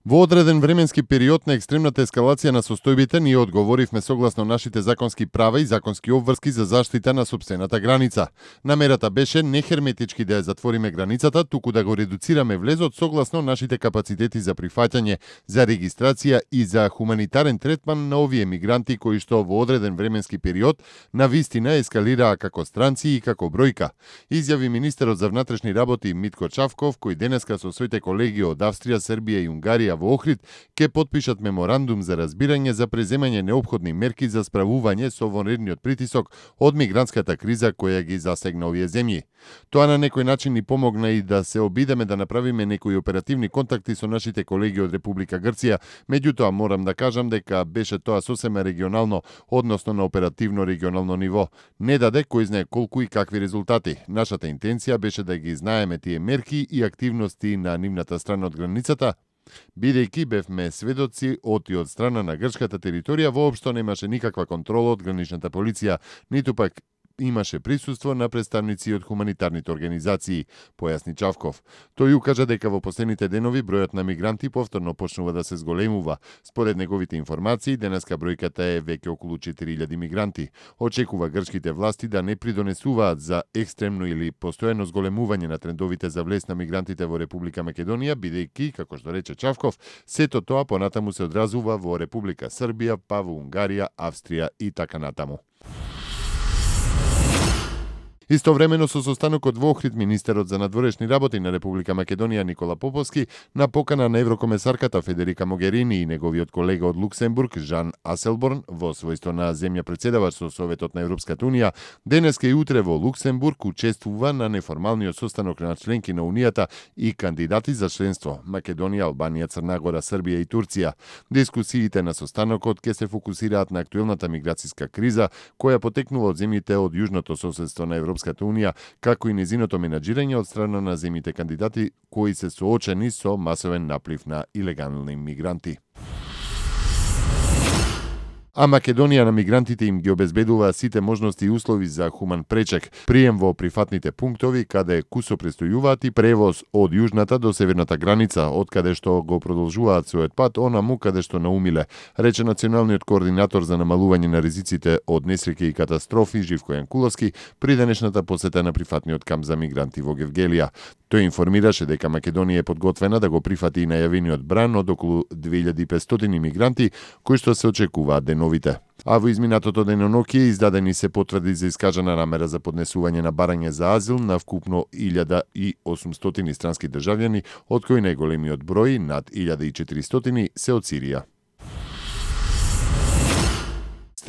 Во одреден временски период на екстремната ескалација на состојбите, ние одговоривме согласно нашите законски права и законски обврски за заштита на сопствената граница. Намерата беше не херметички да ја затвориме границата, туку да го редуцираме влезот согласно нашите капацитети за прифаќање, за регистрација и за хуманитарен третман на овие мигранти кои што во одреден временски период на вистина ескалираа како странци и како бројка, изјави министерот за внатрешни работи Митко Чавков, кој денеска со своите колеги од Австрија, Србија и Унгарија во Охрид ќе потпишат меморандум за разбирање за преземање неопходни мерки за справување со вонредниот притисок од мигрантската криза која ги засегна овие земји. Тоа на некој начин ни помогна и да се обидеме да направиме некои оперативни контакти со нашите колеги од Република Грција, меѓутоа морам да кажам дека беше тоа сосема регионално, односно на оперативно регионално ниво. Не даде кој знае колку и какви резултати. Нашата интенција беше да ги знаеме тие мерки и активности на нивната страна од границата, бидејќи бевме сведоци и од страна на грчката територија воопшто немаше никаква контрола од граничната полиција, ниту пак имаше присуство на представници од хуманитарните организации, појасни Чавков. Тој укажа дека во последните денови бројот на мигранти повторно почнува да се зголемува. Според неговите информации, денеска бројката е веќе околу 4000 мигранти. Очекува грчките власти да не придонесуваат за екстремно или постојано зголемување на трендовите за влез на мигрантите во Република Македонија, бидејќи, како што рече Чавков, сето тоа понатаму се одразува во Република Србија, па во Унгарија, Австрија и така натаму. Истовремено со состанокот во Охрид, министерот за надворешни работи на Република Македонија Никола Поповски на покана на еврокомесарката Федерика Могерини и неговиот колега од Луксембург Жан Аселборн во својство на земја председавач со Советот на Европската унија, денеска и утре во Луксембург учествува на неформалниот состанок на членки на Унијата и кандидати за членство Македонија, Албанија, Црна Гора, Србија и Турција. Дискусиите на состанокот ќе се фокусираат на актуелната миграцијска криза која потекнува од земјите од јужното соседство на Европската унија, како и незиното менаџирање од страна на земјите кандидати кои се соочени со масовен наплив на илегални мигранти. А Македонија на мигрантите им ги обезбедува сите можности и услови за хуман пречек, прием во прифатните пунктови каде кусо престојуваат и превоз од јужната до северната граница, од каде што го продолжуваат својот пат онаму каде што наумиле, рече националниот координатор за намалување на ризиците од несреќи и катастрофи Живко Јанкуловски при денешната посета на прифатниот камп за мигранти во Гевгелија. Тој информираше дека Македонија е подготвена да го прифати и најавениот бран од околу 2500 мигранти кои што се очекуваат деновите. А во изминатото денонокие издадени се потврди за искажана намера за поднесување на барање за азил на вкупно 1800 странски државјани, од кои најголемиот број, над 1400, се од Сирија.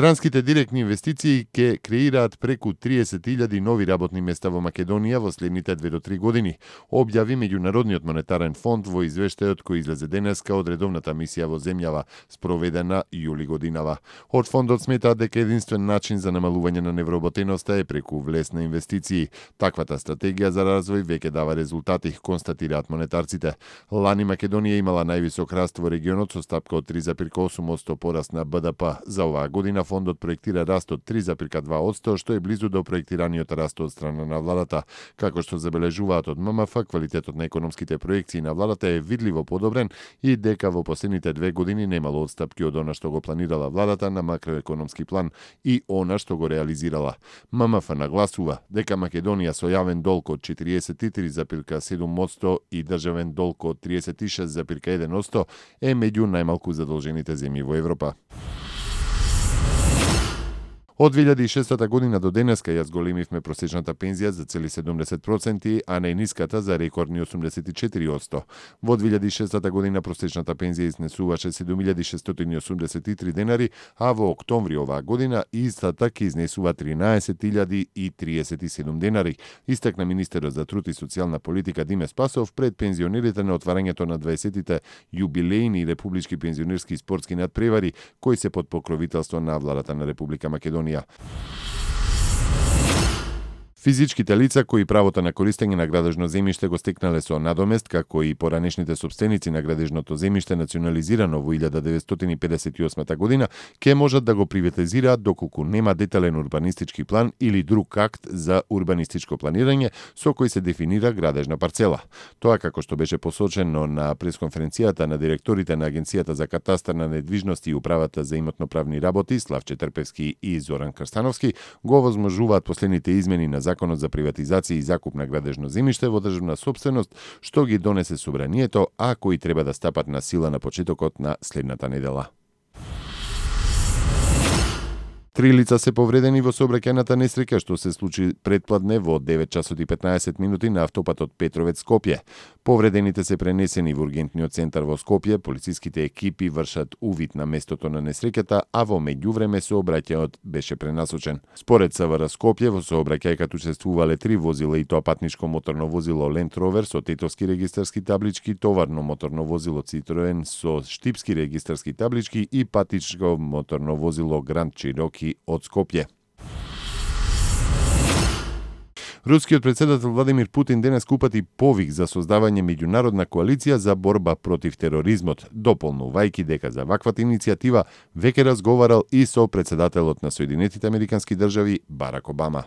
Странските директни инвестиции ќе креираат преку 30.000 нови работни места во Македонија во следните 2 до 3 години, објави Меѓународниот монетарен фонд во извештајот кој излезе денеска од редовната мисија во земјава, спроведена јули годинава. Од фондот сметаат дека единствен начин за намалување на невработеноста е преку влез на инвестиции. Таквата стратегија за развој веќе дава резултати, констатираат монетарците. Лани Македонија имала највисок раст во регионот со стапка од 3,8% пораст на БДП. За оваа година фондот проектира раст од 3,2%, што е близу до проектираниот раст од страна на владата. Како што забележуваат од ММФ, квалитетот на економските проекции на владата е видливо подобрен и дека во последните 2 години немало одстапки од она што го планирала владата на макроекономски план и она што го реализирала. ММФ нагласува дека Македонија со јавен долг од 43,7% и државен долг од 36,1% е меѓу најмалку задолжените земји во Европа. Од 2006 година до денеска ја зголемивме просечната пензија за цели 70%, а најниската за рекордни 84%. Во 2006 година просечната пензија изнесуваше 7683 денари, а во октомври оваа година истата ќе изнесува 13037 денари, истакна министерот за труд и социјална политика Диме Спасов пред пензионерите на отварањето на 20-тите јубилејни републички пензионерски и спортски надпревари кои се под покровителство на владата на Република Македонија. Физичките лица кои правото на користење на градежно земјиште го стекнале со надомест, како и поранешните сопственици на градежното земјиште национализирано во 1958 година, ќе можат да го приватизираат доколку нема детален урбанистички план или друг акт за урбанистичко планирање со кој се дефинира градежна парцела. Тоа, како што беше посочено на пресконференцијата на директорите на Агенцијата за катастар на недвижности и управата за имотно-правни работи Славче Трпевски и Зоран Крстановски, го овозможуваат последните измени на Законот за приватизација и закуп на градежно земјиште во државна сопственост, што ги донесе собранието, а кои треба да стапат на сила на почетокот на следната недела. 3 лица се повредени во сообраќајната несреќа што се случи претпладне во 9 часот и 15 минути на автопатот Петровец-Скопје. Повредените се пренесени во ургентниот центар во Скопје, полициските екипи вршат увид на местото на несреќата, а во меѓувреме сообраќајот беше пренасочен. Според СВР Скопје, во сообраќајката учествувале 3 возила, и тоа патничко моторно возило Land Rover со тетовски регистарски таблички, товарно моторно возило Citroen со штипски регистарски таблички и патничко моторно возило Grand Cherokee од Скопје. Рускиот председател Владимир Путин денес купати повик за создавање меѓународна коалиција за борба против тероризмот, дополнувајќи дека за ваквата иницијатива веќе разговарал и со председателот на Соединетите Американски држави Барак Обама.